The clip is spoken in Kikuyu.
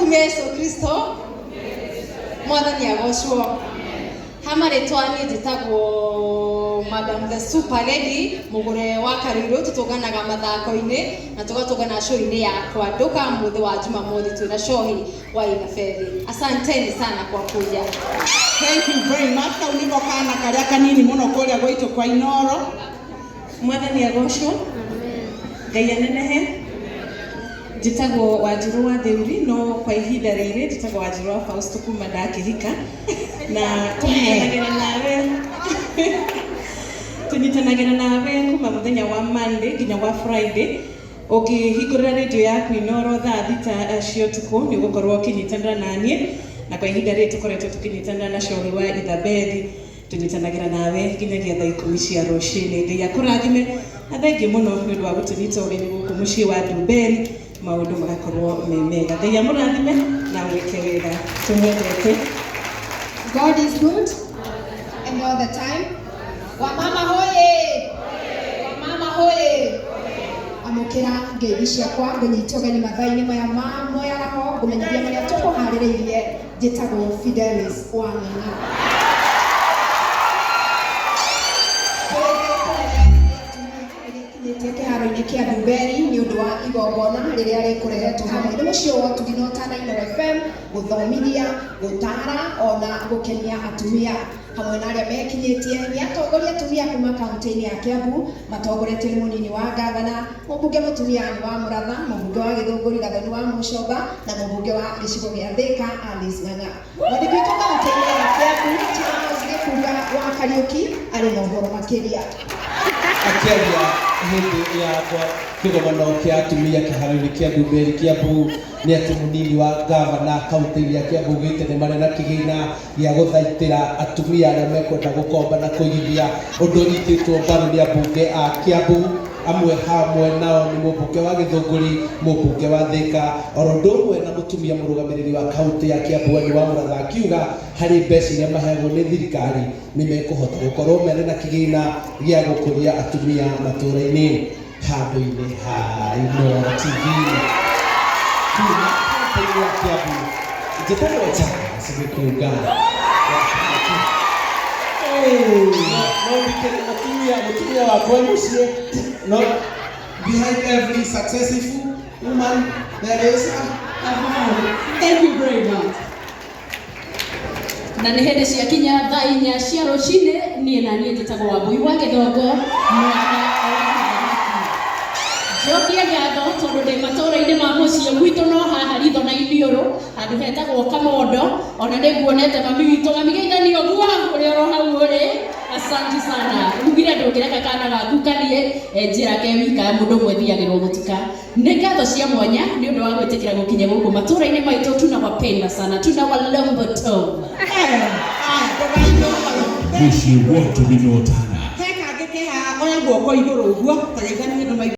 Akumio Yesu Kristo. Mwathani agocwo. Ha marĩtwa niĩ njĩtagwo Madam the Super Lady Mũgũre wa Karuirũ. Tũtũnganaga mathako-inĩ na tũgatũngana show-inĩ ya Kwanduka mũthĩ wa Jumamothi twĩna Shohi wa Ithabethi. Asanteni sana kwa kuja. Thank you very much. Kau niko kana karia kanini muno kuria gwitu kwa Inoro. Mwathani agocwo. Ngai anenehe. Njĩtagwo Wanjirũ wa Theuri, no kwa ihinda rĩrĩ njĩtagwo Wanjirũ wa Fausto kuma ndakĩhika, na tũnyitanagĩra nawe tũnyitanagĩra nawe kuma mũthenya wa Monday nginya wa Friday. Ũngĩhingũrĩra rĩndiũ yaku Inoro thaa 6 cia ũtukũ, nĩ ũgũkorwo ũkĩnyitanĩra naniĩ, na kwa ihinda rĩrĩ tũkoretwo tũkĩnyitanĩra na Cohi wa Ithabethi. Tũnyitanagĩra nawe nginyagia thaa 10 cia rũcinĩ. Ngai akũrathime na thengiũ mũno nĩ ũndũ wa gũtũnyita ũgeni gũkũ mũciĩ wa Ndumberi, maũndũ magakorwo me mega. Ngai amũrathime na mwĩke wega, tũmwendete. God is good and all the time. Wamama hoye! Wamama hoye! Amũkĩra ngeithi ciakwa, ngũnyita ũgeni mathaa-inĩ maya ma mwaraho, ngũmenyithia marĩa tũkũharĩrĩirie. Njĩtagwo Fidelis wa Ng'ang'a. Nĩgĩkinyĩtie kĩharo-inĩ kĩa Ndumberi nĩ ũndũ wa igongona rĩrĩa rĩkũrehetwo hamwe nĩ mũciĩ wa ũtugi na ũtana Inooro FM, gũthomithia, gũtara ona gũkenia atumia hamwe na arĩa mekinyĩtie. Nĩ atongoria atumia kuma kaunti-inĩ ya Kiambu, matongoretio nĩ mũnini wa gavana, mũmbunge mũtumia Anne wa Mũratha, mũmbunge wa Gĩthũngũri Gathoni wa Mũcomba, na mũmbunge wa gĩcigo gĩa Thĩka Alice Ng'ang'a. Mwandĩki witũ kaunti-inĩ ya Kiambu Charles Gĩkunga wa Kariũki arĩ na ũhoro makĩria. Akĩaria hĩndĩ ya kĩgomano kĩa atumia kĩharo-inĩ kĩa Ndumberi Kiambu, nĩ atĩ mũnini wa gavana kaunti-inĩ ya Kiambu ugĩte nĩ marĩ na kĩgĩna gĩa gũthaitĩra atumia arĩa mekwenda gũkomba na kũigithia, ũndũ ũnyitĩtwo mbaru nĩ ambunge a Kiambu. Amwe hamwe nao nĩ mũmbunge wa Gĩthũngũri, mũmbunge wa Thĩka, oro ũndũ ũmwe na mũtumia mũrũgamĩrĩri wa kaunti ya Kiambu Anne wa Mũratha, akiuga harĩ mbeca iria maheagwo nĩ thirikari nĩ mekũhota gũkorwo mena na kĩgĩna gĩa gũkũria atumia matũũra-inĩ. Handũ-inĩ ha Inooro TV kuma kaunti-inĩ ya Kiambu, njĩtagwo Charles Gĩkunga. No ndikĩrĩ mũtumia wakwa e mũciĩ no. Behind every successful woman there is a man. Thank you very much. Na nĩ hĩndĩ ciakinya thaa 4 cia rũcinĩ, niĩ na niĩ njĩtagwo Wambui wa Gĩthongo mwana wa mũthamaki. Njokie ngatho tondũ ndĩ matũũra-inĩ ma mũciĩ gwitũ, no haha ritho na iniũrũ, handũ hetagwo Kamondo. Ona nĩ nguonete mami witũ, mami geithanio ũguo ũrĩa oro hau ũrĩ. Asante sana. Ugire ndũngĩreka kana gaku kathiĩ njĩra ke wika, mũndũ ũmwe thiagĩrwo gũtuka. Nĩ ngatho cia mwanya nĩ ũndũ wa gwĩtĩkĩra gũkinya gũkũ matũũra-inĩ maitũ. Tunawapenda sana, tunawalombotom. Mũciĩ wa ũtugi na ũtana. He kangĩ ke haha, oya guoko igũrũ ũguo, tageithania.